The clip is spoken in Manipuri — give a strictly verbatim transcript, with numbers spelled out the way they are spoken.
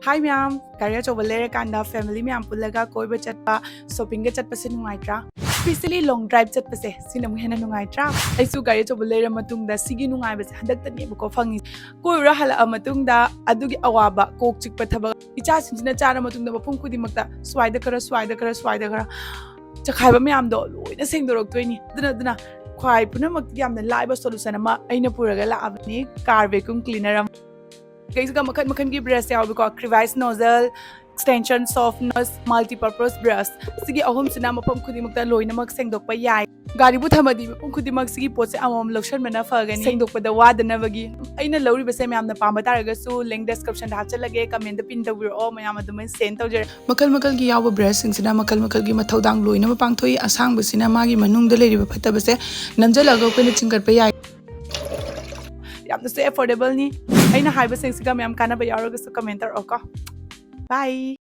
ꯍꯥꯏ ꯃꯌꯥꯝ, ꯒꯥꯔꯤ ꯑꯆꯧꯕ ꯂꯩꯔꯀꯥꯟꯗ family ꯃꯌꯥꯝ ꯄꯨꯜꯂꯒ ꯀꯣꯏꯕ ꯆꯠꯄ, shoppingꯒ ꯆꯠꯄꯁꯦ ꯅꯨꯡꯉꯥꯏꯇ꯭ꯔꯥ? Especially long drive ꯆꯠꯄꯁꯦ, ꯁꯤꯅ ꯑꯃꯨꯛ ꯍꯦꯟꯅ ꯅꯨꯡꯉꯥꯏꯇ꯭ꯔꯥ? ꯑꯩꯁꯨ ꯒꯥꯔꯤ ꯑꯆꯧꯕ ꯂꯩꯔ ꯃꯇꯨꯡꯗ ꯁꯤꯒꯤ ꯅꯨꯡꯉꯥꯏꯕꯁꯦ ꯍꯟꯗꯛꯇꯅꯦꯕꯀꯣ ꯐꯪꯉꯤꯁꯦ꯫ ꯀꯣꯏꯔꯨꯔ ꯍꯜꯂꯛꯑ ꯃꯇꯨꯡꯗ ꯑꯗꯨꯒꯤ ꯑꯋꯥꯕ, ꯀꯣꯛ ꯆꯤꯛꯄ ꯊꯕꯛ, ꯏꯆꯥꯁꯤꯡꯁꯤꯅ ꯆꯥꯔ ꯃꯇꯨꯡꯗ ꯃꯐꯝ ꯈꯨꯗꯤꯡꯃꯛꯇ ꯁ꯭ꯋꯥꯏꯗ ꯈꯔ, ꯁ꯭ꯋꯥꯏꯗ ꯈꯔ, ꯁ꯭ꯋꯥꯏꯗ ꯈꯔ ꯆꯈꯥꯏꯕ ꯃꯌꯥꯝꯗꯣ ꯂꯣꯏꯅ ꯁꯦꯡꯗꯣꯔꯛꯇꯣꯏꯅꯤ꯫ ꯑꯗꯨꯅ, ꯑꯗꯨꯅ ꯈ꯭ꯋꯥꯏ ꯄꯨꯝꯅꯃꯛꯇꯒꯤ ꯌꯥꯝꯅ ꯂꯥꯏꯕ solution ꯑꯃ ꯑꯩꯅ ꯄꯨꯔꯒ ꯂꯥꯛꯑꯕꯅꯤ, car vacuum cleaner ꯑꯃ꯫ ꯀꯩꯁꯤꯒ ꯃꯈꯜ ꯃꯈꯜꯒꯤ brush ꯌꯥꯎꯏꯀꯣ, crevice nozzle, extension, softeners, multipurpose brush꯫ ꯁꯤꯒꯤ ꯑꯍꯨꯝꯁꯤꯅ ꯃꯐꯝ ꯈꯨꯗꯤꯡꯃꯛꯇ ꯂꯣꯏꯅꯃꯛ ꯁꯦꯡꯗꯣꯛꯄ ꯌꯥꯏ꯫ ꯒꯥꯔꯤꯕꯨ ꯊꯝꯃꯗꯤ ꯃꯐꯝ ꯈꯨꯗꯤꯡꯃꯛ ꯁꯤꯒꯤ ꯄꯣꯠꯁꯦ ꯑꯃꯃꯝ ꯂꯧꯁꯟꯕꯅ ꯐꯒꯅꯤ, ꯁꯦꯡꯗꯣꯛꯄꯗ ꯋꯥꯗꯅꯕꯒꯤ꯫ ꯑꯩꯅ ꯂꯧꯔꯤꯕꯁꯦ ꯃꯌꯥꯝꯅ ꯄꯥꯝꯕ ꯇꯥꯔꯒꯁꯨ link descriptionꯗ ꯍꯥꯞꯆꯜꯂꯒꯦ, commentꯗ pin ꯇꯧꯕꯤꯔꯛꯑꯣ, ꯃꯌꯥꯝ ꯑꯗꯨꯃꯥꯏꯅ send ꯇꯧꯖꯔꯛꯀꯦ꯫ ꯃꯈꯜ ꯃꯈꯜꯒꯤ ꯌꯥꯎꯕ brushꯁꯤꯡꯁꯤꯅ ꯃꯈꯜ ꯃꯈꯜꯒꯤ ꯃꯊꯧꯗꯥꯡ ꯂꯣꯏꯅꯃꯛ ꯄꯥꯡꯊꯣꯛꯏ꯫ ꯑꯁꯥꯡꯕꯁꯤꯅ ꯃꯥꯒꯤ ꯃꯅꯨꯡꯗ ꯂꯩꯔꯤꯕ ꯐꯠꯇꯕꯁꯦ ꯅꯝꯁꯤꯜꯂꯒ ꯑꯩꯈꯣꯏꯅ ꯆꯤꯡꯈꯠꯄ ꯌꯥꯏ꯫ ꯌꯥꯝꯅꯁꯨ affordableꯅꯤ꯫ ꯑꯩꯅ ꯍꯥꯏꯕꯁꯤꯡꯁꯤꯒ ꯃꯌꯥꯝ ꯀꯥꯟꯅꯕ ꯌꯥꯎꯔꯒꯁꯨ comment ꯇꯧꯔꯛꯑꯣꯀꯣ꯫ Bye꯫